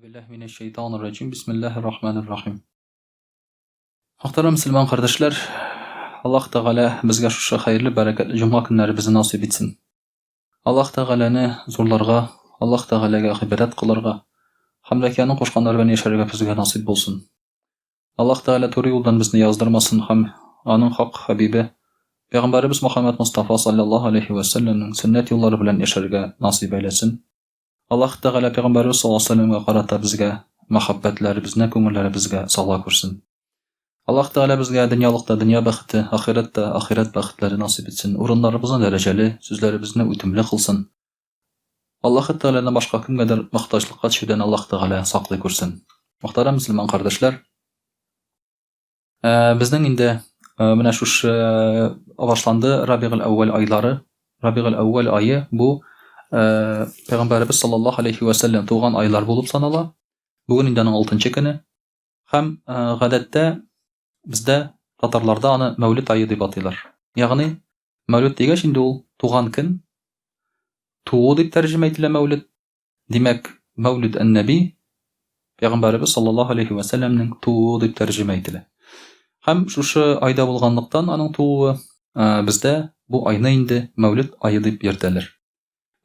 Billahi минәш-шәйтанир-раҗим. Бисмиллаһир-рахманир-рахим. Мөхтәрәм мөселман кардәшләр, Аллаһ Тәгалә безгә шушы хәерле бәрәкәтле җомга көннәребезне насыйп итсен. Аллаһ Тәгаләне зурларга, Аллаһ Тәгаләгә гыйбадәт кылырга һәм дә Аның кушканнары белән яшәргә безгә насыйп булсын. Аллаһ Тәгалә туры юлдан безне яздырмасын һәм Аның хак хәбибе, Пәйгамбәребез Мөхәммәд Мостафа салләллаһу алейһи вә сәлләмнең сөннәт юллары белән яшәргә насыйп әйләсен. Аллаһ Тәгалә Пәйгамбәребез саллаллаһу алейһи вә сәлләмгә карата безгә мәхәббәтләребезне күңелләребезгә сала күрсен. Аллаһ Тәгалә безгә дөньялыкта дөнья бәхете, ахирәттә ахирәт бәхетләре насыйп итсен, урыннарыбызны дәрәҗәле, сүзләребезне үтемле кылсын. Аллаһы Тәгаләдән башка кемгәдер мохтаҗлыкка төшүдән Аллаһ Тәгалә саклый күрсен. Мөхтәрәм мөселман кардәшләр, э, безнең инде э, менә шушы э, башланды Рабигул әүвәл айлары. Рабигул әүвәл ае бу Пәйгамбәребез саллаллаһу алейхи ва сәлләм туган айлар булып санала. Бүген инде аның 6 көне. Һәм гадәттә бездә татарларда аны Мәүлид ае дип атыйлар. Ягъни Мәүлид дигәч инде ул туган көн, туу дип тәрҗемә ителә мәүлид. Димәк, Мәүлид ән-Нәби, Пәйгамбәребез саллаллаһу алейһи вә сәлләмнең тууы дип тәрҗемә ителә. Һәм шушы айда булганлыктан аның тууы, бездә бу айны инде Мәүлид ае дип йөртәләр.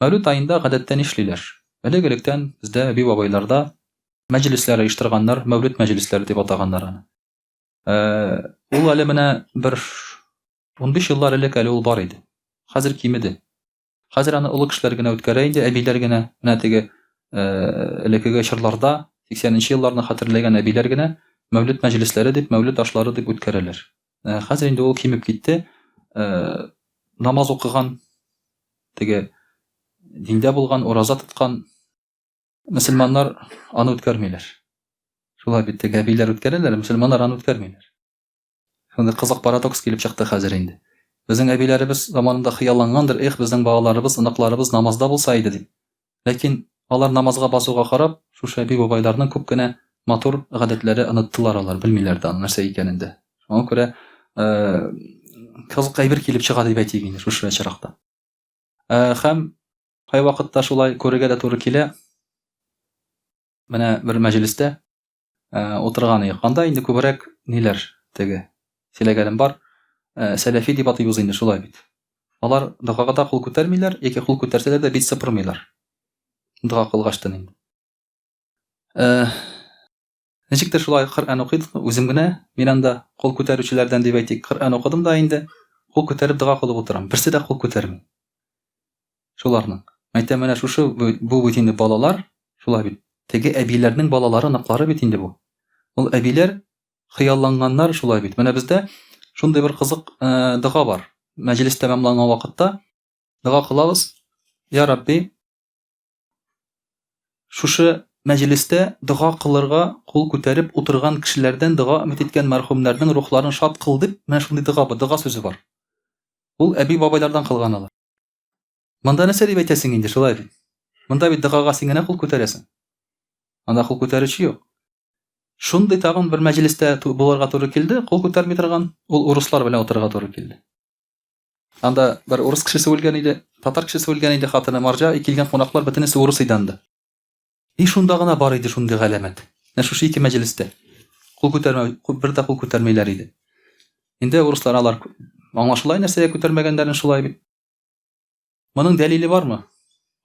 Мәүлид аенда гадәттә нишлиләр? Элек-электән бездә әби-бабайларда мәҗлесләр оештырганнар, Мәүлид мәҗлесләре дип атаганнар аны. Ул әле менә бер 15 еллар элек әле ул бар иде. Хәзер кимеде. Хәзер аны олы кешеләр генә үткәрә инде, әбиләр генә. Менә теге элеккеге чорларда, 80 нче елларны хәтерләгән әбиләр генә Мәүлид мәҗлесләре дип, Мәүлид ашлары дип үткәрәләр. Хәзер инде ул кимеп китте. Намаз укыган, теге диндә булган, ураза тоткан мөселманнар аны үткәрмиләр. Шулай бит, теге әбиләр үткәрәләр, мөселманнар аны үткәрмиләр. Шундый кызык парадокс килеп чыкты хәзер инде. Безнең әбиләребез заманында хыяллангандыр, эх, безнең балаларыбыз, оныкларыбыз намазда булса иде дип. Ләкин алар намазга басуга карап, шушы әби-бабайларның күп кенә матур гадәтләре оныттылар алар, белмиләр дә аның нәрсә икәнен дә. Шуңа күрә кызык әйбер килеп чыга дип әйтик инде шушы очракта. Һәм кайвакытта шулай күрергә дә туры килә. Менә бер мәҗлестә утырган идек. Анда инде күбрәк ниләр теге сөйләгәнем бар. Сәләфи дип атыйбыз инде шулай бит. Алар догага да кул күтәрмиләр, яки кул күтәрсәләр дә бит сыпырмыйлар. Дога кылгачтан инде. Ничектер шулай Коръән укыйдык, үзем генә, мин анда кул күтәрүчеләрдән дип әйтик, Коръән укыдым да инде, кул күтәреп дога кылып утырам. Берсе дә кул күтәрми. Шуларның. Әйтәм, менә шушы бу бит инде балалар, шулай бит. Теге әбиләрнең балалары, оныклары бит инде бу. Ул әбиләр хыялланганнар шулай бит. Менә бездә шундый бер кызык э, дога бар. Мәҗлес тәмамланган вакытта дога кылабыз. Я Рабби, шушы мәҗлестә дога кылырга кул күтәреп утырган кешеләрдән дога өмет иткән мәрхүмнәрнең рухларын шат кыл дип, менә шундый дога бар, дога сүзе бар. Ул әби-бабайлардан калган алар. Монда нәрсә дип әйтәсең инде, шулай бит? Монда бит догага син генә кул күтәрәсең. Анда кул күтәрүче юк. Шундый тагын бер мәҗлестә булырга туры килде, кул күтәрми торган, ул урыслар белән утырырга туры килде. Анда бер урыс кешесе үлгән иде, татар кешесе үлгән иде, хатыны марҗа, и килгән кунаклар бөтенесе урыс иде анда. И шунда гына бар иде шундый галәмәт. Менә шушы ике мәҗлестә. Кул күтәрмә, бер дә кул күтәрмиләр иде. Инде урыслар алар аңлашыла нәрсәгә күтәрмәгәннәрен шулай бит. Моның дәлиле бармы?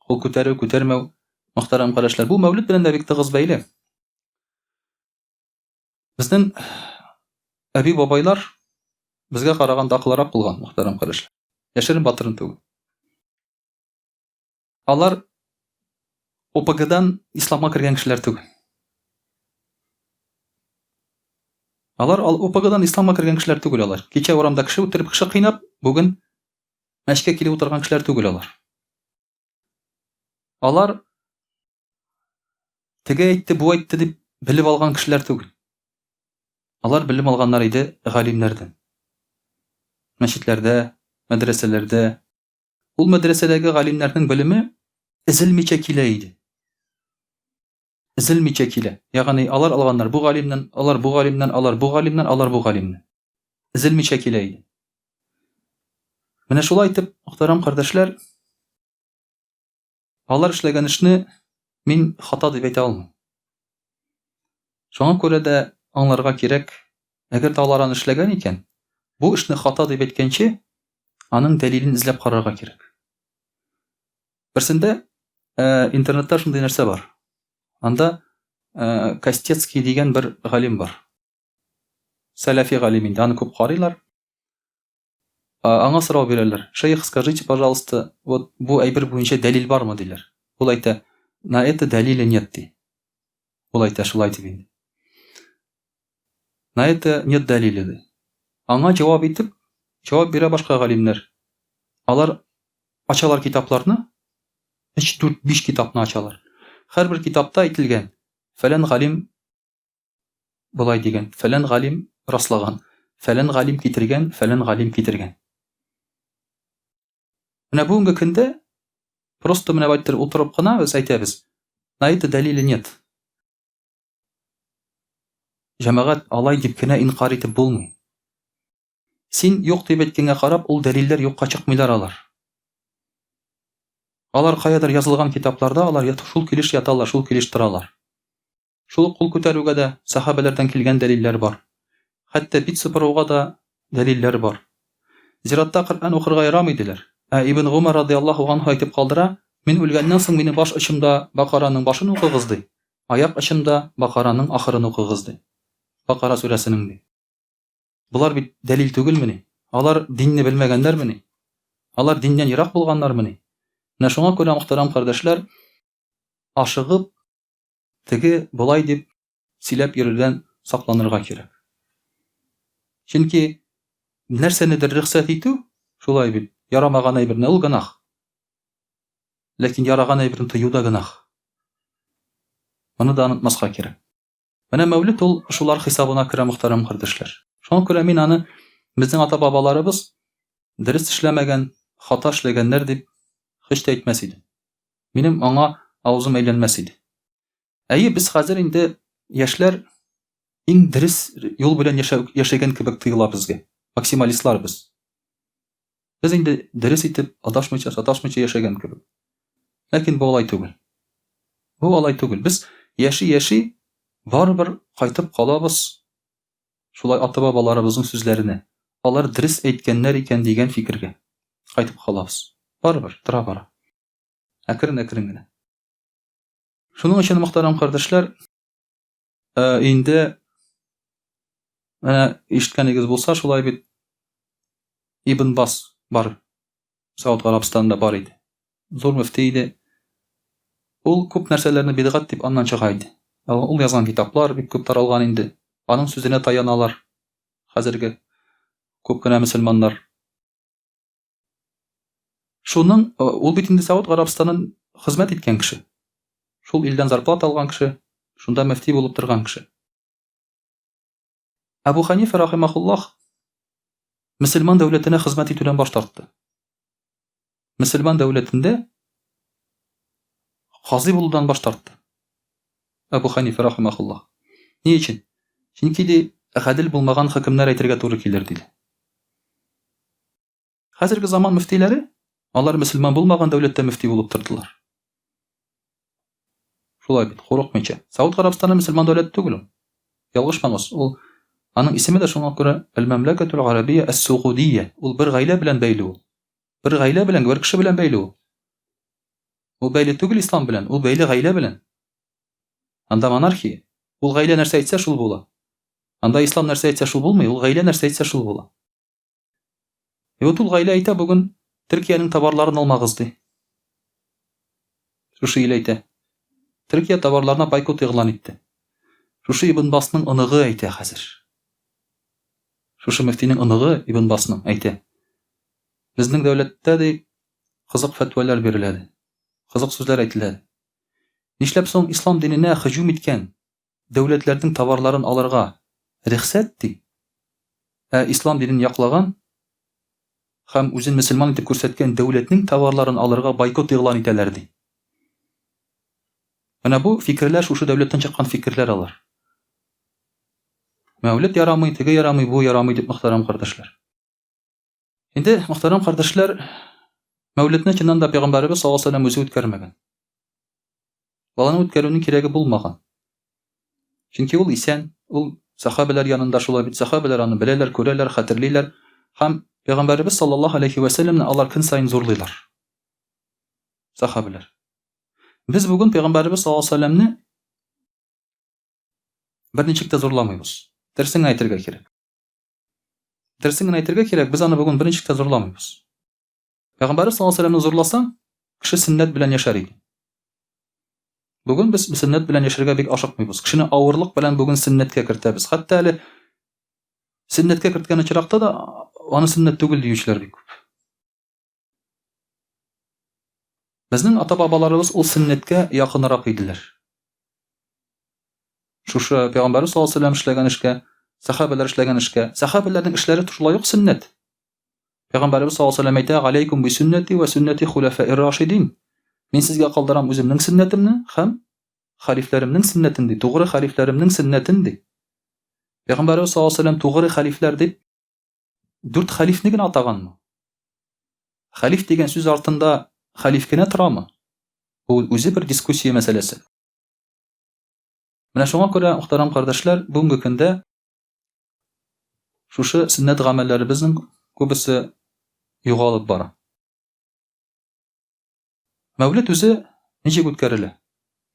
Кул күтәрү, күтәрмәү, мөхтәрәм кардәшләр, бу мәүлид белән дә бик тыгыз бәйле. Безнең әби бабайлар безгә караганда акыллырак булган, мөхтәрәм кардәшләр. Яшерен батырын түгел. Алар ОПГдан исламга кергән кешеләр түгел. Алар ОПГдан исламга кергән кешеләр түгел алар. Кичә урамда кеше үтереп, кеше кыйнап, бүген мәчкә килеп утырган кешеләр түгел алар. Алар теге әйтте, бу әйтте дип белеп алган кешеләр түгел. Алар белем алганнар иде галимнәрдән. Мәчетләрдә, мәдрәсәләрдә, Ул мәдрәсәдәге галимнәрнең белеме өзелмичә килә иде. Өзелмичә килә. Ягъни алар алганнар бу галимнән, алар бу галимнән, алар бу галимнән, алар бу галимнән. Өзелмичә килә иде. Менә шулай итеп, мөхтәрәм кардәшләр, алар эшләгән эшне мин хата дип әйтә алмыйм. Шуңа күрә дә аңларга кирәк, әгәр дә алар аны эшләгән икән, бу эшне хата дип әйткәнче, аның дәлилен эзләп карарга кирәк. Берсендә э, интернетта шундый нәрсә бар. Анда э, Костецкий дигән бер галим бар. Сәләфи галим инде, аны күп карыйлар. Аңа сорау бирәләр. Шейх, скажите, пожалуйста, вот бу әйбер буенча дәлил бармы диләр. Ул әйтә, на это дәлиля нет ди. Ул әйтә шулай дип инде. На это нет дәлиля ди. Аңа җавап итеп, җавап бирә башка галимнәр. Алар ачалар китапларны, 3, 4, 5 китапны ачалар. Һәрбер китапта әйтелгән, фәлән галим болай дигән, фәлән галим раслаган, фәлән галим китергән, фәлән галим китергән. Менә бүгенге көндә просто менә байтыр утырып кына без әйтәбез, на это дәлиле нет. Җәмәгать алай дип кенә инкар итеп булмый. Син юк дип әйткәнгә карап, ул дәлилләр юкка чыкмыйлар алар. Алар каядыр язылган китапларда алар шул килеш яталар, шул килеш торалар. Шул ук кул күтәрүгә дә сәхабәләрдән килгән дәлилләр бар. Хәтта бит сыпыруга да дәлилләр бар. Зиратта Коръән укырга ярамый, диләр. Ә Ибн Гомәр радыяллаһу анһу әйтеп калдыра, Мин үлгәннән соң минем баш очымда Бакараның башын укыгыз, ди, аяк очымда Бакараның ахырын укыгыз, ди. Бакара сүрәсенең, ди. Болар бит дәлил түгелмени? Алар динне белмәгәннәрмени? Алар диннән ерак булганнармыни? Менә шуңа күрә, мөхтәрәм кардәшләр, ашыгып, Теге болай дип сөйләп йөрүдән сакланырга кирәк. Чөнки нәрсәнедер рөхсәт итү, шулай бит, ярамаган әйберне, ул гөнаһ. Ләкин яраган әйберне тыю да гөнаһ. Моны да онытмаска кирәк. Менә Мәүлид ул шулар хисабына керә, мөхтәрәм кардәшләр. Шуңа күрә мин аны безнең ата-бабаларыбыз дөрес эшләмәгән, хата эшләгәннәр дип һич тә әйтмәс идем. Минем аңа авызым әйләнмәс иде. Әйе, без хәзер инде яшьләр иң дөрес юл белән яшәү, яшәгән кебек тоела безгә. Максималистлар без. Без инде дөрес итеп, адашмыйча, саташмыйча яшәгән кебек. Ләкин бу алай түгел. Бу алай түгел. Без яши-яши барыбер кайтып калабыз шулай ата-бабаларыбызның сүзләренә, алар дөрес әйткәннәр икән дигән фикергә кайтып калабыз. Барыбер, тора-бара. Әкрен-әкрен генә. Шуның өчен, мөхтәрәм кардәшләр, э, инде менә ишеткәнегез булса, шулай бит Ибн Бас бар. Сауд Гарәбстанында бар иде. Зур мөфти иде. Ул күп нәрсәләрне бидгать дип аннан чыга иде. Ул язган китаплар бик күп таралган инде. Аның сүзенә таяналар хәзерге күп кенә мөселманнар. Шуның ул бит инде Сауд Гарәбстанын хезмәт иткән кеше. Шул илдән зарплата алган кеше, шунда мөфти булып торган кеше. Әбу Ханифа рахимахуллах мөселман дәүләтенә хезмәт итүдән баш тартты. Мөселман дәүләтендә казый булудан баш тартты. Әбу Ханифа рахимахуллах. Ни өчен? Чөнки ди гадел булмаган хөкемнәр әйтергә туры килер диде. Хәзерге заман мөфтиләре, алар мөселман булмаган дәүләттә мөфти булып тордылар. Шулай бит, курыкмыйча. Сауд Гарәбстаны мөселман дәүләте түгел ул. Ялгышмагыз, ул аның исеме дә шуңа күрә Әл-Мәмләкәтул Гарәбия Әс-Согудия. Ул бер гаилә белән бәйле ул. Бер гаилә белән, бер кеше белән бәйле ул. Ул бәйле түгел ислам белән, ул бәйле гаилә белән. Анда монархия. Ул гаилә нәрсә әйтсә, шул була. Анда ислам нәрсә әйтсә, шул булмый, ул гаилә нәрсә әйтсә, шул була. И вот ул гаилә әйтә бүген Төркиянең товарларын алмагыз ди. Шушы ил әйтә. Төркия товарларына бойкот игълан итте. Шушы Ибн Басның оныгы әйтә хәзер. Шушы мөфтинең оныгы Ибн Басның әйтә. Безнең дәүләттә ди кызык фәтвәләр бирелә ди. Кызык сүзләр әйтелә. Нишләп соң ислам диненә һөҗүм иткән дәүләтләрнең товарларын алырга рөхсәт, ди, ә ислам динен яклаган һәм үзен мөселман итеп күрсәткән дәүләтнең товарларын алырга бойкот игълан итәләр, ди. Менә бу фикерләр шушы дәүләттән чыккан фикерләр алар. Мәүлид ярамый, теге ярамый, бу ярамый дип мөхтәрәм кардәшләр. Инде мөхтәрәм кардәшләр, Мәүлидне чыннан да пәйгамбәребез саллаллаһу алейһи үзе үткәрмәгән. Баланы үткәрүнең кирәге булмаган. Чөнки ул исән, ул сәхабәләр янында шулай бит, сәхабәләр аны беләләр, күрәләр, хәтерлиләр һәм Пәйгамбәребез саллаллаһу алейхи вә сәлләмне алар көн саен зурлыйлар. Сәхабәләр. Без бүген Пәйгамбәребез саллаллаһу алейхи вә сәлләмне берничек тә зурламыйбыз. Дөресен генә әйтергә кирәк. Дөресен генә әйтергә кирәк, без аны бүген берничек тә зурламыйбыз. Пәйгамбәребез саллаллаһу алейһи ва сәлләмне зурласаң, кеше сөннәт белән яшәр иде. Бүген без сөннәт белән яшәргә бик ашыкмыйбыз. Кешене авырлык белән бүген сөннәткә кертәбез. Хәтта әле сөннәткә керткән очракта да аны сөннәт түгел диючеләр бик күп. Безнең ата-бабаларыбыз ул сөннәткә якынрак иделәр. Шушы пәйгамбәрбез саллаллаһу алейһи ва сәлләм эшләгән эшкә, сәхабәләр эшләгән эшкә, сәхабәләрнең эшләре шулай ук сөннәт. Пәйгамбәребез саллаллаһу алейһи ва сәлләм әйтә, "Галәйкум би сөннәти ва сөннәти хуләфаир рашидин." Мин сезгә калдырам үземнең сөннәтемне һәм хәлифләремнең сөннәтен ди, тугры хәлифләремнең сөннәтен ди. Пәйгамбәребез саллаллаһу алейһи ва сәлләм тугры хәлифләр дип дүрт хәлифне генә атаганмы? Хәлиф дигән сүз артында хәлиф кенә торамы? Бу үзе бер дискуссия мәсьәләсе. Менә шуңа күрә, мөхтәрәм кардәшләр, бүгенге көндә Шушы сөннәт гамәлләребезнең күбесе югалып бара. Мәүлид үзе ничек үткәрелә?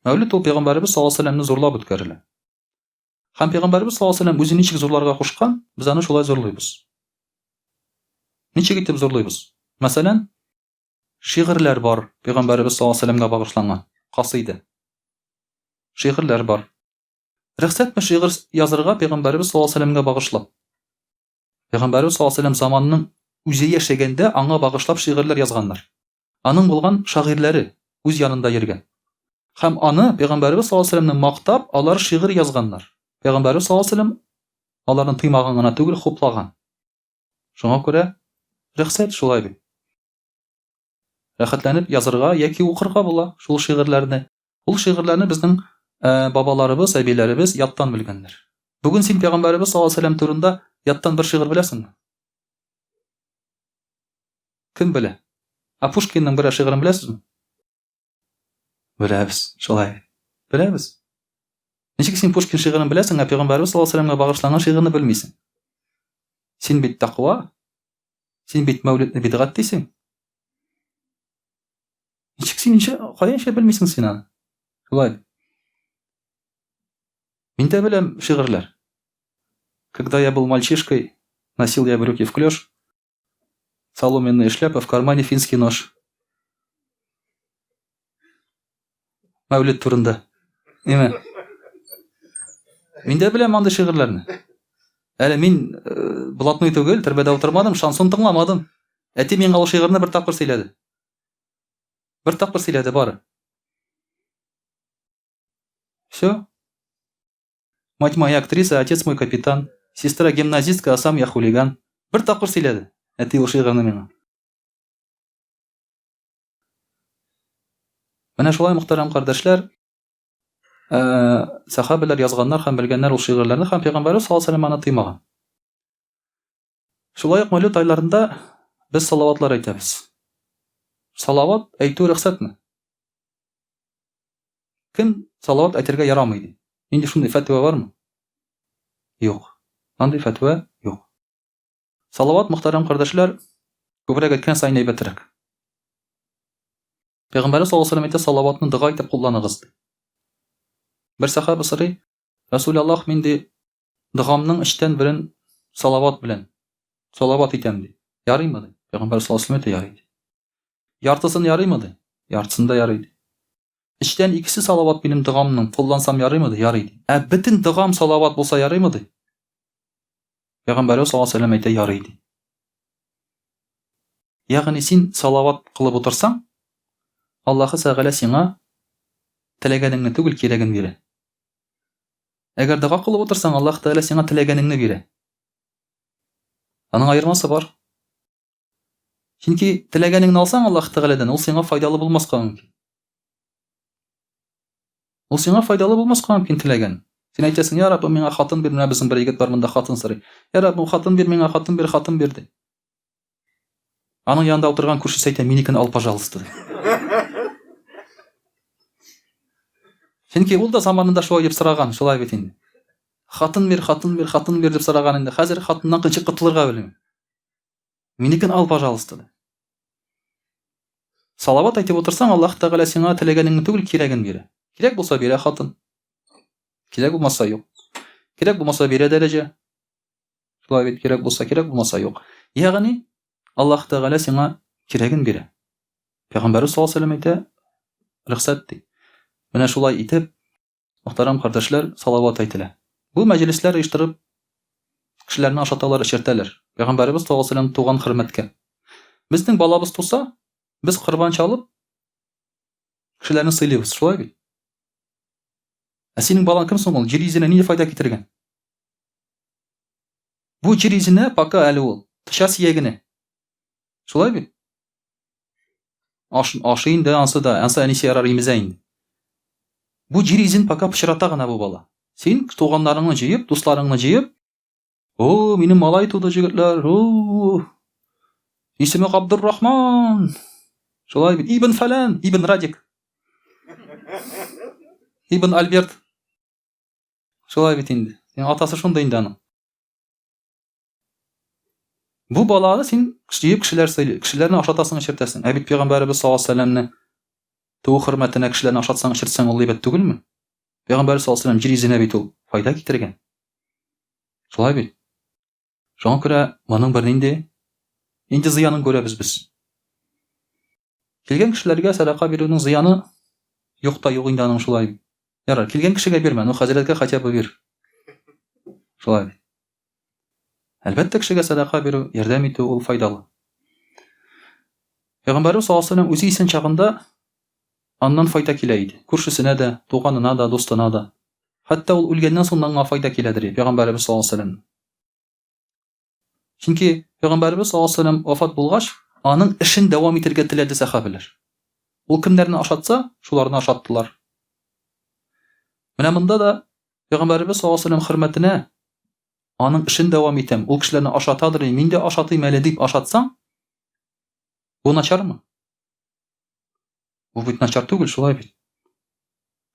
Мәүлид ул пәйгамбәребез саллаллаһу алейһи вәсәлләмне зурлап үткәрелә. Һәм пәйгамбәребез саллаллаһу алейһи вәсәлләм үзе ничек зурларга кушкан, без аны шулай зурлыйбыз. Ничек итеп зурлыйбыз? Мәсәлән, шигырьләр бар пәйгамбәребез саллаллаһу алейһи вәсәлләмгә багышланган, касыйдә. Шигырьләр бар. Рөхсәтме шигырь язырга пәйгамбәребез саллаллаһу алейһи вәсәлләмгә багышлап? Пәйгамбәребез саллаллаһу алейһи вәсәлләм заманының үзе яшәгәндә аңа багышлап шигырьләр язганнар. Аның булган шагыйрьләре үз янында йөргән. Һәм аны пәйгамбәребез саллаллаһу алейһи вәсәлләмне мактап, алар шигырь язганнар. Пәйгамбәребез саллаллаһу алейһи вәсәлләм аларны тыймаган гына түгел, хуплаган. Шуңа күрә рөхсәт шулай бит. Рәхәтләнеп язырга яки укырга була шул шигырьләрне. Ул шигырьләрне безнең э, бабаларыбыз, әбиләребез яттан белгәннәр. Бүген син пәйгамбәребез саллаллаһу алейһи вәсәлләм турында яттан бер шигырь беләсеңме? Кем белә? Ә Пушкинның берәр шигырен беләсезме? Беләбез, шулай. Беләбез. Ничек син Пушкин шигырен беләсең, ә пәйгамбәребез саллаллаһу алейһи вәсәлләмгә багышланган шигырьне белмисең? Син бит тәкъва, Син бит Мәүлидне бидгать дисең. Ничек син ничә, каянча белмисең син аны? Шулай. Мин дә беләм шигырьләр. Когда я был мальчишкой, носил я брюки в клеш, соломенная шляпа, в кармане финский нож. Мәүлид турында. Ниме? Мин дә беләм андый шигырьләрне. Әле мин э, блатной түгел, төрмәдә утырмадым, шансон тыңламадым. Әти миңа ул шигырьне бер тапкыр сөйләде. Бер тапкыр сөйләде бары. Все. Мать моя актриса, отец мой капитан, сестра гимназистка, а сам я хулиган. Бер тапкыр сөйләде. Әти ул шигырьне миңа. Менә шулай, мөхтәрәм кардәшләр, э, сәхабәләр язганнар һәм белгәннәр ул шигырьләрне һәм пәйгамбәрбез саллаллаһу алейһи вәсәлләм аны тыймаган. Шулай ук мәүлид айларында без салаватлар әйтәбез. Салават әйтү рөхсәтме? Кем салават әйтергә ярамый ди? Нинди шундый фәтва бармы? Юк. Андый фәтва юк. Салават, мөхтәрәм кардәшләр, күбрәк әйткән саен әйбәтрәк. Пәйгамбәрбез саллаллаһу алейһи әйтә, салаватны дога итеп кулланыгыз. Бер сәхаба сорый, Расул Аллаһ, мин ди, догамның өчтән берен салават белән салават итәм ди. Ярыймы ди? Пәйгамбәр саллаллаһу алейһи әйтә, ярый ди. Яртысын ярыймы ди? Яртысын да ярый ди. Өчтән икесе салават минем догамның, куллансам ярыймы ди? Ярый ди. Ә бөтен догам салават булса ярыймы ди? Пәйгамбәрбез саллаллаһу алейһи вәсәлләм әйтә, ярый ди. Ягъни син салават кылып утырсаң, Аллаһы Тәгалә сиңа теләгәнеңне түгел, кирәген бирә. Әгәр дога кылып утырсаң, Аллаһ Тәгалә сиңа теләгәнеңне бирә. Аның аермасы бар. Чөнки теләгәнеңне алсаң Аллаһ Тәгаләдән, ул сиңа файдалы булмаска мөмкин. Ул сиңа файдалы булмаска мөмкин теләгән. Син әйтәсең, я Раббым, миңа хатын бир, менә безнең бер егет бар монда хатын сорый. Я Раббым, хатын бир миңа, хатын бир, хатын бир ди. Аның янында утырган күршесе әйтә, минекен ал, пожалуйста. Чөнки ул да заманында шулай дип сораган, шулай бит инде. Хатын бир, хатын бир, хатын бир дип сораган инде. Хәзер хатыннан ничек котылырга белмим. Минекен ал, пожалуйста, ди. Салават әйтеп утырсаң, Аллаһ Тәгалә сиңа теләгәнеңне түгел, кирәген бирә. Кирәк булса бирә хатын. Кирәк булмаса юк. Кирәк булмаса бирә дәрәҗә. Шулай бит, кирәк булса кирәк, булмаса юк. Ягъни Аллаһ Тәгалә сиңа кирәген бирә. Пәйгамбәрбез саллаллаһу алейһи әйтә, рөхсәт ди. Менә шулай итеп, мөхтәрәм кардәшләр, салават әйтелә. Бу мәҗлесләр оештырып, кешеләрне ашаталар, эчертәләр. Пәйгамбәребез саллаллаһу алейһи туган хөрмәткә. Безнең балабыз туса, без корбан чалып, кешеләрне сыйлыйбыз, шулай бит? Ә синең балаң кем соң ул? Җир йөзенә нинди файда китергән? Бу җир йөзенә пока әле ул тыча сиягенә. Шулай бит? Аш, ашы инде ансы да, ансы әнисе ярар имезә инде. Бу җир йөзен пока пычрата гына бу бала. Син туганнарыңны җыеп, дусларыңны җыеп, О, минем малай туды, җегетләр. О, исеме Габдуррахман. Шулай бит. Ибн фәлән, Ибн Радик. Ибн Альберт. Шулай бит инде. Синең атасы шундый инде аның. Бу баланы син җыеп кешеләр сыйлый, кешеләрне ашатасың, эчертәсең. Ә бит пәйгамбәребез саллаллаһу алейһи вәсәлләмне туу хөрмәтенә кешеләрне ашатсаң, эчертсәң, ул әйбәт түгелме? Пәйгамбәр саллаллаһу алейһи вәсәлләм җир йөзенә бит ул файда китергән. Шулай бит. Шуңа күрә моның бернинди нинди зыянын күрәбез без. Килгән кешеләргә сәдака бирүнең зыяны юк та юк инде аның шулай. Ярар, килгән кешегә бирмә, ну хәзрәткә хотя бы бир. Шулай бит. Әлбәттә, кешегә сәдака бирү, ярдәм итү ул файдалы. Пәйгамбәрбез саллаллаһу алейһи үзе исән чагында аннан файда килә иде. Күршесенә дә, туганына да, дустына да. Хәтта ул үлгәннән соң да аңа файда киләдер, пәйгамбәребез саллаллаһу алейһи Чөнки Пәйгамбәребез саллаллаһу алейһи ва сәлләм вафат булгач, аның эшен дәвам итәргә теләде сәхабәләр. Ул кемнәрне ашатса, шуларны ашаттылар. Менә монда да Пәйгамбәребез саллаллаһу алейһи ва сәлләм хөрмәтенә аның эшен дәвам итәм, ул кешеләрне ашатадыр, мин дә ашатыйм әле дип ашатсаң, бу начармы? Бу бит начар түгел, шулай бит.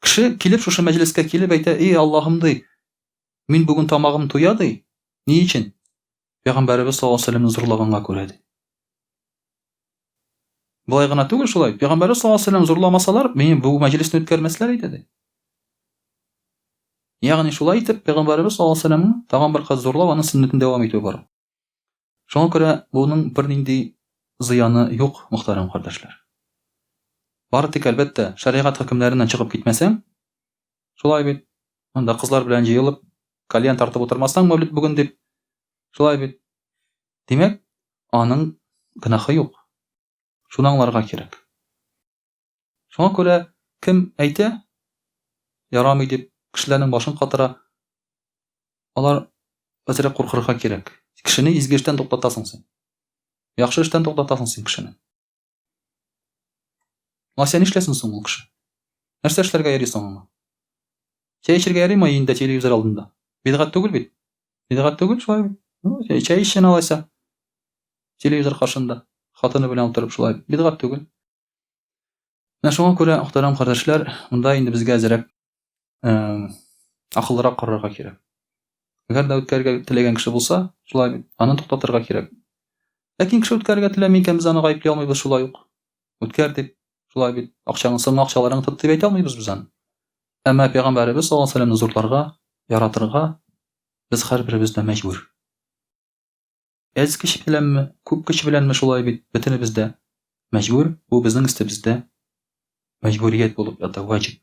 Кеше килеп шушы мәҗлескә килеп әйтә, "Эй, Аллаһым ди, мин бүген тамагым туя ди. Ни өчен? Пәйгамбәребез саллаллаһу алейһи вәсәлләмне зурлаганга күрә ди. Болай гына түгел шулай. Пәйгамбәребез саллаллаһу алейһи вәсәлләм зурламасалар, мин бу мәҗлесне үткәрмәсләр иде ди. Ягъни шулай итеп пәйгамбәребез саллаллаһу алейһи вәсәлләмне тагын бер кат зурлау, аның сөннәтен дәвам итү бар. Шуңа күрә буның бернинди зыяны юк, мөхтәрәм кардәшләр. Бары тик, әлбәттә, шәригать хөкемнәреннән чыгып китмәсәң, шулай бит, монда кызлар белән җыелып, кальян тартып утырмасаң, мәүлид бүген дип, шулай бит. Димәк, аның гөнаһы юк. Шуны аңларга кирәк. Шуңа күрә кем әйтә, ярамый дип, кешеләрнең башын катыра, алар әзрәк куркырга кирәк. Кешене изге эштән туктатасың син. Яхшы эштән туктатасың син кешене. Алайса нишләсен соң ул кеше? Нәрсә эшләргә йөри соң аңа? Чәй эчәргә ярыймы өендә телевизор алдында? Бидгать түгел бит. Бидгать түгел шулай бит. Ну, чәй эчсен алайса. Телевизор каршында хатыны белән утырып шулай. Бидгать түгел. Менә шуңа күрә, мөхтәрәм кардәшләр, монда инде безгә әзрәк акыллырак карарга кирәк. Әгәр дә үткәрергә теләгән кеше булса, шулай бит, аны туктатырга кирәк. Ләкин кеше үткәрергә теләми икән, без аны гаепли алмыйбыз шулай ук. Үткәр дип, шулай бит, акчаңны, соңгы акчаларыңны тот дип әйтә алмыйбыз без аны. Әмма пәйгамбәребез саллаллаһу алейһи ва сәлләмне зурларга, яратырга без һәрберебез дә мәҗбүр. Әз көч беләнме, күп көч беләнме шулай бит, бөтенебез дә мәҗбүр, бу безнең өстебездә мәҗбүрият булып ята, ваҗиб.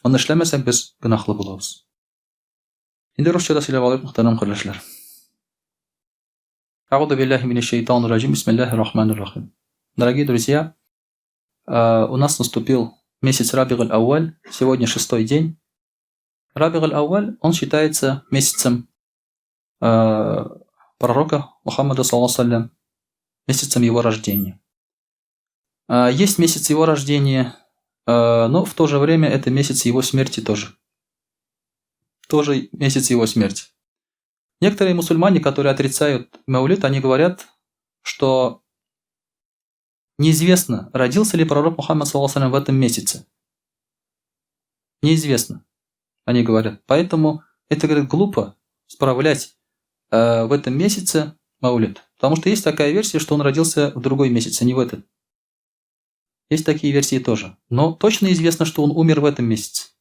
Аны эшләмәсәк, без гөнаһлы булабыз. Инде русча да сөйләп алыйк, мөхтәрәм кардәшләр. Әгъуду биллаһи минәш шәйтанир раҗим. Бисмиллаһир рахманир рахим. Дорогие друзья, у нас наступил месяц Рабигаль Ауаль, сегодня шестой день. Рабигаль Ауаль, он считается месяцем пророка Мухаммада, саллаллаху месяцем его рождения. Есть месяц его рождения, но в то же время это месяц его смерти тоже. Тоже месяц его смерти. Некоторые мусульмане, которые отрицают Маулид, они говорят, что неизвестно, родился ли пророк Мухаммад саллаллаху в этом месяце. Неизвестно, они говорят. Поэтому Это, говорит, глупо справлять в этом месяце маулид. Потому что есть такая версия, что он родился в другой месяц, а не в этот. Есть такие версии тоже. Но точно известно, что он умер в этом месяце.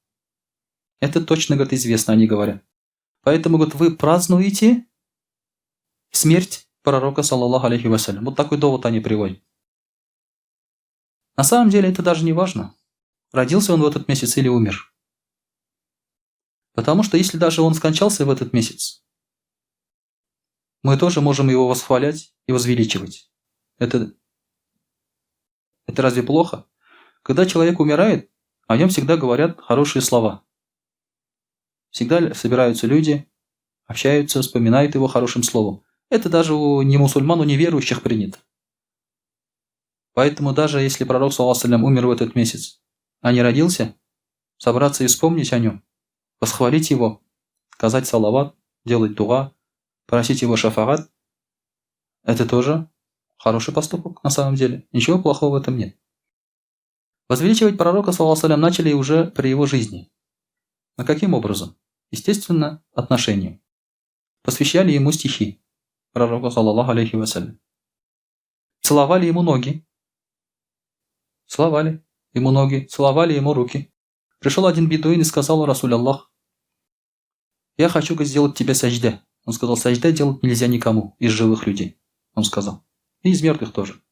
Это точно, говорит, известно, они говорят. Поэтому, говорит, вы празднуете смерть пророка, صلى الله عليه وسلم. Вот такой довод они приводят. На самом деле это даже не важно, родился он в этот месяц или умер. Потому что если даже он скончался в этот месяц, мы тоже можем его восхвалять и возвеличивать. Это разве плохо? Когда человек умирает, о нем всегда говорят хорошие слова. Всегда собираются люди, общаются, вспоминают его хорошим словом. Это даже у немусульман, у неверующих принято. Поэтому даже если пророк, صلى الله, умер в этот месяц, а не родился, собраться и вспомнить о нем, восхвалить его, сказать салават, делать дуа, просить его шафагат, это тоже хороший поступок на самом деле. Ничего плохого в этом нет. Возвеличивать пророка, صلى الله, начали уже при его жизни. А каким образом? Естественно, отношением. Посвящали ему стихи, пророку, صلى الله عليه وسلم. Целовали ему ноги. Целовали ему ноги, целовали ему руки. Пришел один бедуин и сказал: رسول الله, я хочу сделать тебе сажде. Он сказал: сажде делать нельзя никому из живых людей. Он сказал. И из мертвых тоже.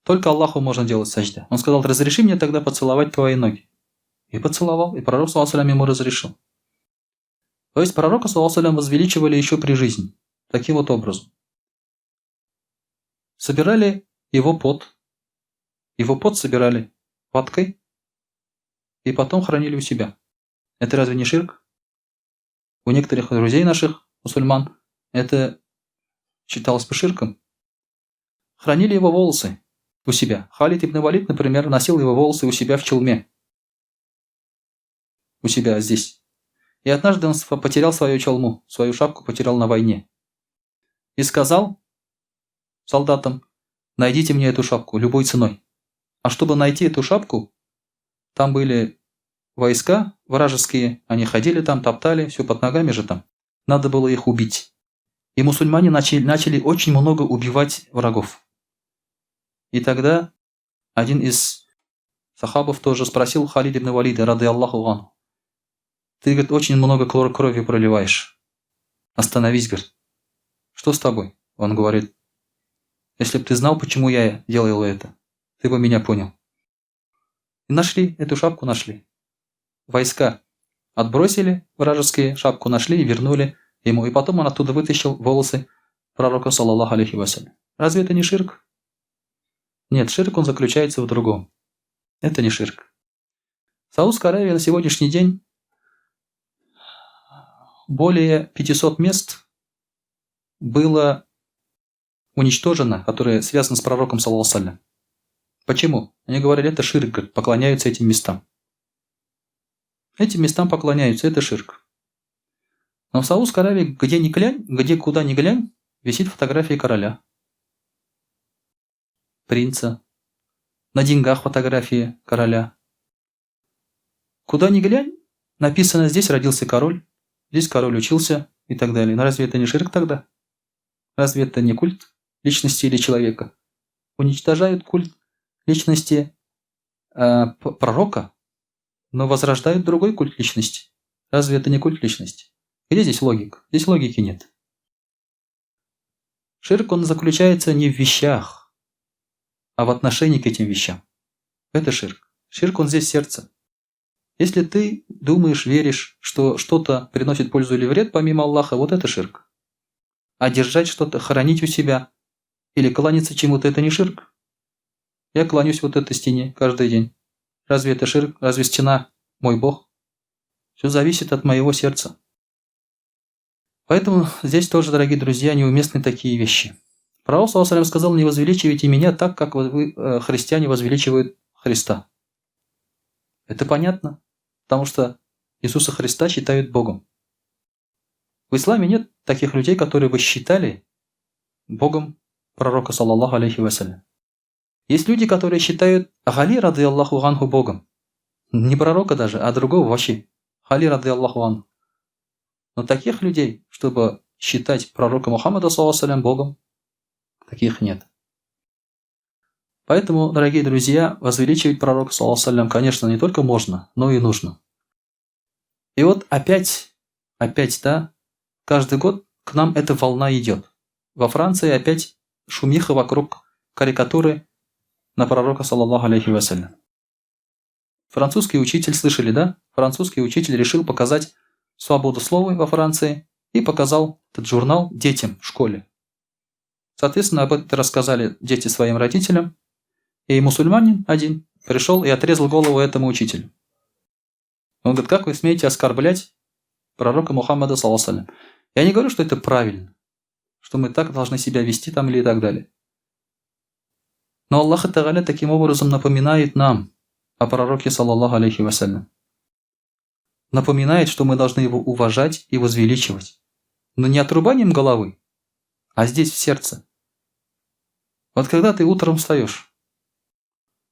Только Аллаху можно делать сажде. Он сказал: разреши мне тогда поцеловать твои ноги. И поцеловал, и пророк, صلى الله, ему разрешил. То есть пророка, صلى الله, возвеличивали еще при жизни. Таким вот образом. Собирали его пот. Его пот собирали ваткой и потом хранили у себя. Это разве не ширк? У некоторых друзей наших, мусульман, это считалось бы ширком. Хранили его волосы у себя. Халид ибн Валид, например, носил его волосы у себя в челме. У себя здесь. И однажды он потерял свою челму, свою шапку потерял на войне. И сказал солдатам: найдите мне эту шапку любой ценой. А чтобы найти эту шапку, там были войска вражеские, они ходили там, топтали, все под ногами же там. Надо было их убить. И мусульмане начали очень много убивать врагов. И тогда один из сахабов тоже спросил Халид ибн Валида, رضي الله عنه: ты, говорит, очень много крови проливаешь. Остановись, говорит. Что с тобой? Он говорит: если бы ты знал, почему я делал это, ты бы меня понял. И нашли, эту шапку нашли. Войска отбросили вражеские, шапку нашли и вернули ему. И потом он оттуда вытащил волосы пророка, صلى الله عليه وسلم. Разве это не ширк? Нет, ширк он заключается в другом. Это не ширк. Саудовская Аравия на сегодняшний день более 500 мест было уничтожено, которые связаны с пророком, صلى الله. Почему? Они говорили, это ширк, говорит, поклоняются этим местам. Этим местам поклоняются, это ширк. Но в Саудовской Аравии, где ни глянь, где куда ни глянь, висит фотография короля, принца. На деньгах фотографии короля. Куда ни глянь, написано: здесь родился король, здесь король учился и так далее. Но разве это не ширк тогда? Разве это не культ личности или человека? Уничтожают культ личности пророка, но возрождают другой культ личности. Разве это не культ личности? Где здесь логика? Здесь логики нет. Ширк, он заключается не в вещах, а в отношении к этим вещам. Это ширк. Ширк, он здесь в сердце. Если ты думаешь, веришь, что что-то приносит пользу или вред помимо Аллаха, вот это ширк. А держать что-то, хранить у себя или кланяться чему-то – это не ширк. Я кланяюсь вот этой стене каждый день. Разве это ширк? Разве стена мой Бог? Все зависит от моего сердца. Поэтому здесь тоже, дорогие друзья, неуместны такие вещи. Пророк, صلى الله, сказал: не возвеличивайте меня так, как вы, христиане, возвеличивают Христа. Это понятно, потому что Иисуса Христа считают Богом. В исламе нет таких людей, которые бы считали Богом пророка, صلى الله عليه وسلم. Есть люди, которые считают Али, رضي الله عنه, Богом. Не пророка даже, а другого вообще. Али, رضي الله عنه. Но таких людей, чтобы считать пророка Мухаммада, саллаллаху Богом, таких нет. Поэтому, дорогие друзья, возвеличивать пророка, саллаллаху, конечно, не только можно, но и нужно. И вот опять, опять, да, каждый год к нам эта волна идет. Во Франции опять шумиха вокруг карикатуры на пророка, саллаллаху алейхи вассалям. Французский учитель, слышали, да? Французский учитель решил показать свободу слова во Франции и показал этот журнал детям в школе. Соответственно, об этом рассказали дети своим родителям. И мусульманин один пришел и отрезал голову этому учителю. Он говорит, как вы смеете оскорблять пророка Мухаммада, саллаллаху. Я не говорю, что это правильно, что мы так должны себя вести там или так далее. Но Аллах Тагаля таким образом напоминает нам о пророке, саллаллаху алейхи вассалям. Напоминает, что мы должны его уважать и возвеличивать. Но не отрубанием головы, а здесь в сердце. Вот когда ты утром встаешь,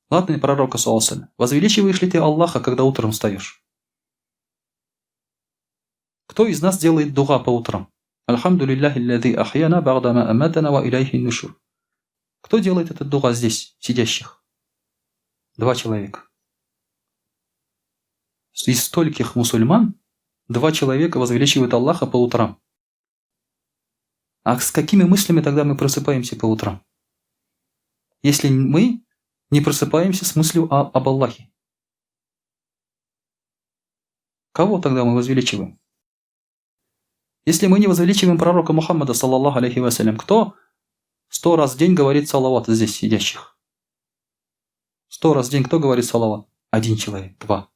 ладно, пророка, саллаллаху, возвеличиваешь ли ты Аллаха, когда утром встаешь? Кто из нас делает дуа по утрам? الحمد لله الذي أحيانا بعدما أماتنا وإليه النشور. Кто делает этот дуа здесь, сидящих? Два человека. Из стольких мусульман два человека возвеличивают Аллаха по утрам. А с какими мыслями тогда мы просыпаемся по утрам? Если мы не просыпаемся с мыслью об Аллахе. Кого тогда мы возвеличиваем? Если мы не возвеличиваем пророка Мухаммада, саллаллаху алейхи вассалям, кто 100 раз в день говорит салават здесь сидящих? 100 раз в день кто говорит салават? Один человек, два.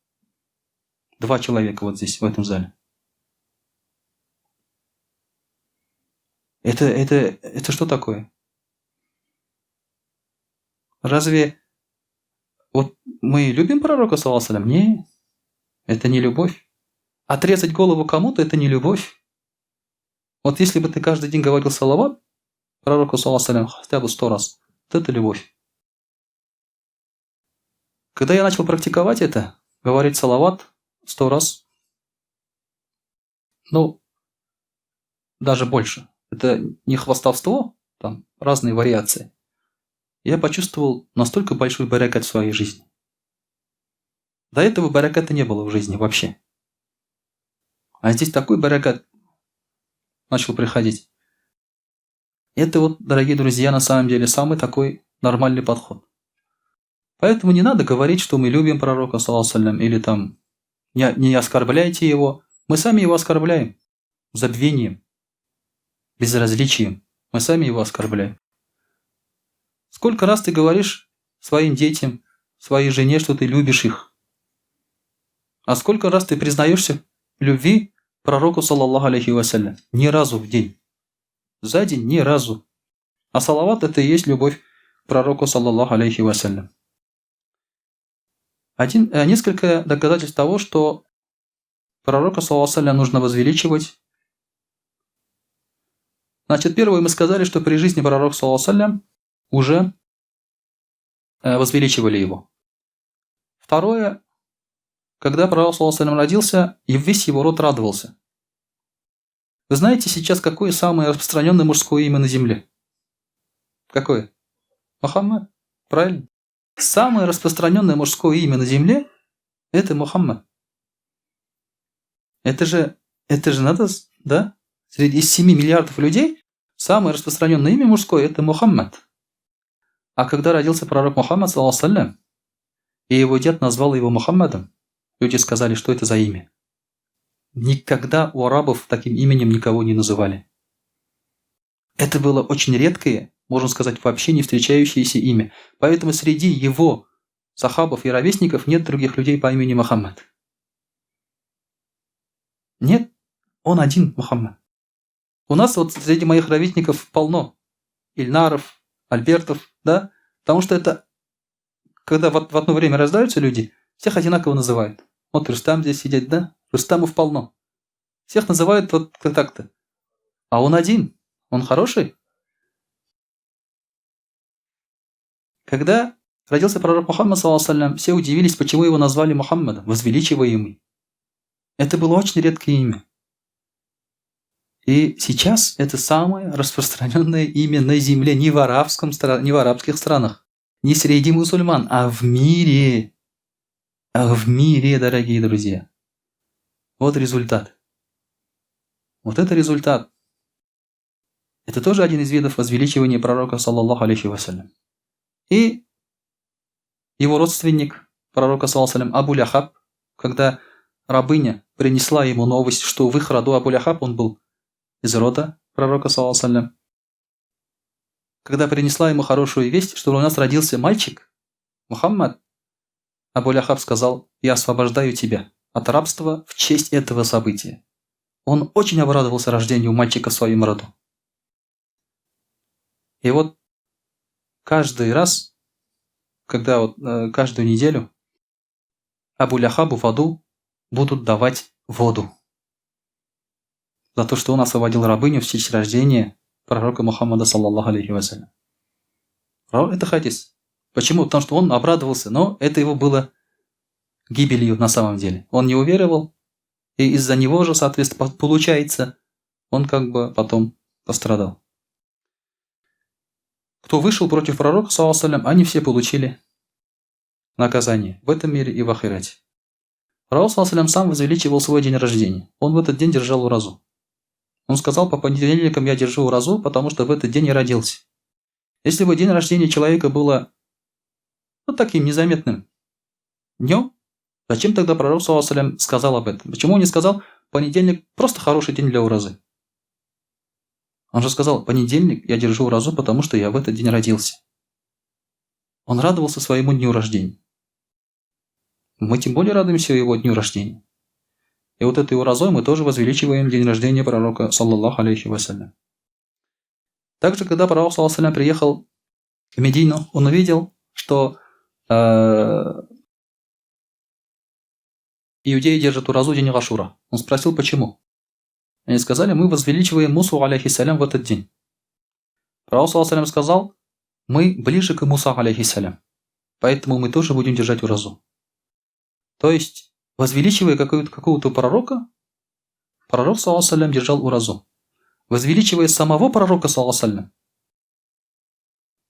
Два человека вот здесь, в этом зале. Это что такое? Разве вот мы любим пророка, саллаллаху алейхи вассалям? Нет, это не любовь. Отрезать голову кому-то – это не любовь. Вот если бы ты каждый день говорил салават пророку, саллаллаху алейхи вассалям, хотя бы 100 раз, вот это любовь. Когда я начал практиковать это, говорить салават 100 раз, ну, даже больше. Это не хвастовство, там разные вариации. Я почувствовал настолько большой баракат в своей жизни. До этого бараката не было в жизни вообще. А здесь такой баракат начал приходить. Это вот, дорогие друзья, на самом деле самый такой нормальный подход. Поэтому не надо говорить, что мы любим пророка, саллаллаху алейхи вассалям, или там не оскорбляйте его. Мы сами его оскорбляем забвением, безразличием. Мы сами его оскорбляем. Сколько раз ты говоришь своим детям, своей жене, что ты любишь их? А сколько раз ты признаешься в любви пророку, саллаллаху алейхи вассалям? Ни разу в день. За день ни разу. А салават – это и есть любовь к пророку, саллаллаху алейхи вассалям. Несколько доказательств того, что пророка, саллаллаху алейхи вассалям, нужно возвеличивать. Значит, первое, мы сказали, что при жизни пророка, саллаллаху алейхи вассалям, уже возвеличивали его. Второе, когда пророк, саллаллаху алейхи вассалям, родился, и весь его род радовался. Вы знаете сейчас, какое самое распространенное мужское имя на земле? Какое? Мухаммад. Правильно? Самое распространенное мужское имя на земле – это Мухаммад. Это же надо, да? Среди 7 миллиардов людей самое распространенное имя мужское – это Мухаммад. А когда родился пророк Мухаммад, саллаллаху алейхи вассалям, и его дед назвал его Мухаммадом, люди сказали, что это за имя. Никогда у арабов таким именем никого не называли. Это было очень редкое, можно сказать, вообще не встречающееся имя. Поэтому среди его сахабов и ровесников нет других людей по имени Мухаммад. Нет, он один Мухаммад. У нас вот среди моих ровесников полно Ильнаров, Альбертов, да? Потому что это, когда в одно время рождаются люди, всех одинаково называют. Вот Рустам здесь сидит, да? Рустамов полно. Всех называют вот так-то. А он один. Он хороший. Когда родился пророк Мухаммад, саллаллаху алейхи вассалям, все удивились, почему его назвали Мухаммадом, возвеличиваемый. Это было очень редкое имя. И сейчас это самое распространенное имя на земле не в, арабском, не в арабских странах, не среди мусульман, а в мире. А в мире, дорогие друзья. Вот результат. Вот это результат. Это тоже один из видов возвеличивания пророка, саллаллаху алейхи вассалям. И его родственник, пророка, саллаллаху Абу Ляхаб, когда рабыня принесла ему новость, что в их роду Абу Ляхаб, он был из рода пророка, саллаллаху когда принесла ему хорошую весть, что у нас родился мальчик, Мухаммад, Абу Ляхаб сказал, я освобождаю тебя от рабства в честь этого события. Он очень обрадовался рождению мальчика в своем роду. И вот каждый раз, когда вот, каждую неделю Абу Ляхабу в аду будут давать воду. За то, что он освободил рабыню в честь рождения пророка Мухаммада, саллаллаху алейхи вассалям. Это хадис. Почему? Потому что он обрадовался, но это его было гибелью на самом деле. Он не уверовал, и из-за него же, соответственно, получается, он как бы потом пострадал. Кто вышел против пророка, саллаллаху они все получили наказание в этом мире и в ахирате. Пророк, саллаллаху сам возвеличивал свой день рождения. Он в этот день держал уразу. Он сказал, по понедельникам я держу уразу, потому что в этот день я родился. Если бы день рождения человека было ну, таким незаметным днем, зачем тогда пророк, саллаллаху сказал об этом? Почему он не сказал, понедельник просто хороший день для уразы? Он же сказал, понедельник я держу уразу, потому что я в этот день родился. Он радовался своему дню рождения. Мы тем более радуемся его дню рождения. И вот этой уразой мы тоже возвеличиваем день рождения пророка, саллаллаху алейхи вассалям. Также, когда пророк, саллаллаху алейхи приехал в Медину, он увидел, что иудеи держат уразу день Ашура. Он спросил, почему? Они сказали, мы возвеличиваем Мусу, алейхиссалям, в этот день. Пророк, саллаллаху сказал, мы ближе к Муса, алейхиссалям, поэтому мы тоже будем держать уразу. То есть, возвеличивая какого-то пророка, пророк, саллаллаху держал уразу. Возвеличивая самого пророка, саллаллаху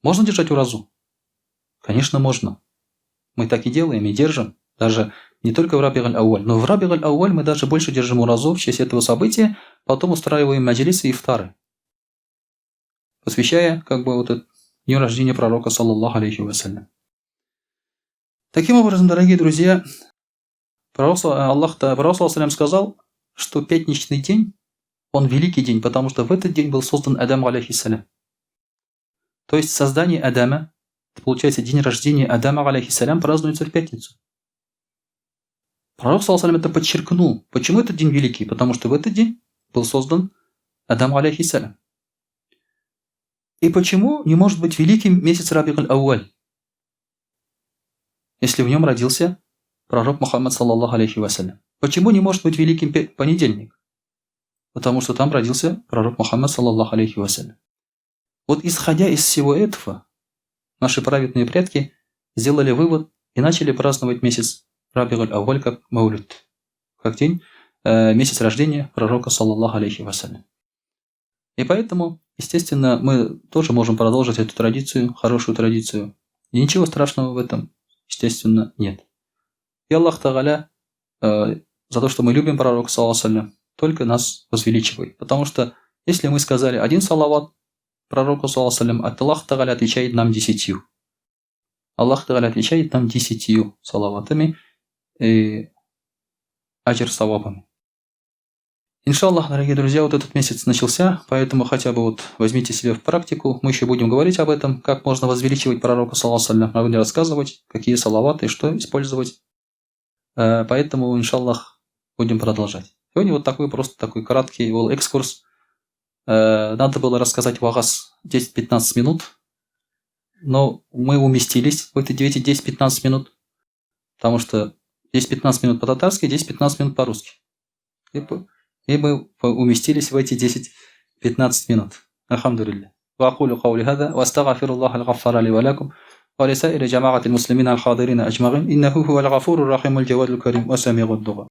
можно держать уразу? Конечно, можно. Мы так и делаем, и держим. Даже не только в Рабиг аль-Ауаль, но в Рабиг аль-Ауаль мы даже больше держим уразу в честь этого события, потом устраиваем маджлисы и ифтары, посвящая как бы вот этот дню рождения пророка, саллаллаху алейхи вассалям. Таким образом, дорогие друзья, пророк, Аллах, пророк саллаллаху сказал, что пятничный день, он великий день, потому что в этот день был создан Адам, алейхиссалям. То есть создание Адама, получается день рождения Адама, алейхиссалям, празднуется в пятницу. Пророк, саллаллаху это подчеркнул. Почему этот день великий? Потому что в этот день был создан Адам, алейхиссалям. И почему не может быть великим месяц Рабиг аль-Ауаль, если в нем родился пророк Мухаммад, саллаллаху алейхи вассалям? Почему не может быть великим понедельник? Потому что там родился пророк Мухаммад, саллаллаху алейхи вассалям. Вот исходя из всего этого, наши праведные предки сделали вывод и начали праздновать месяц Рабиг аль-Ауаль как Маулюд, как день, месяц рождения пророка, саллаллаху алейхи вассалям. И поэтому, естественно, мы тоже можем продолжить эту традицию, хорошую традицию. И ничего страшного в этом, естественно, нет. И Аллах Тагаля за то, что мы любим пророка, саллаллаху алейхи только нас возвеличивает. Потому что если мы сказали один салават пророку, саллаллаху алейхи Аллах Тагаля отвечает нам 10. Аллах Тагаля отвечает нам 10 салаватами и аджр савабами. Иншаллах, дорогие друзья, вот этот месяц начался, поэтому хотя бы вот возьмите себе в практику. Мы еще будем говорить об этом, как можно возвеличивать пророка, саллаллаху алейхи ва будем рассказывать, какие салаваты и что использовать. Поэтому, иншаллах, будем продолжать. Сегодня вот такой просто такой краткий был экскурс. Надо было рассказать вагаз 10-15 минут, но мы уместились в эти 10-15 минут, потому что 10-15 минут по-татарски, 10-15 минут по-русски. И мы уместились в эти 10-15 минут. Альхамдулилля. وأقول قولي هذا وأستغفر الله الغفار لي ولكم ولسائر جماعة المسلمين الحاضرين أجمعين إنه هو الغفور الرحيم الجواد الكريم وسميع الدعاء.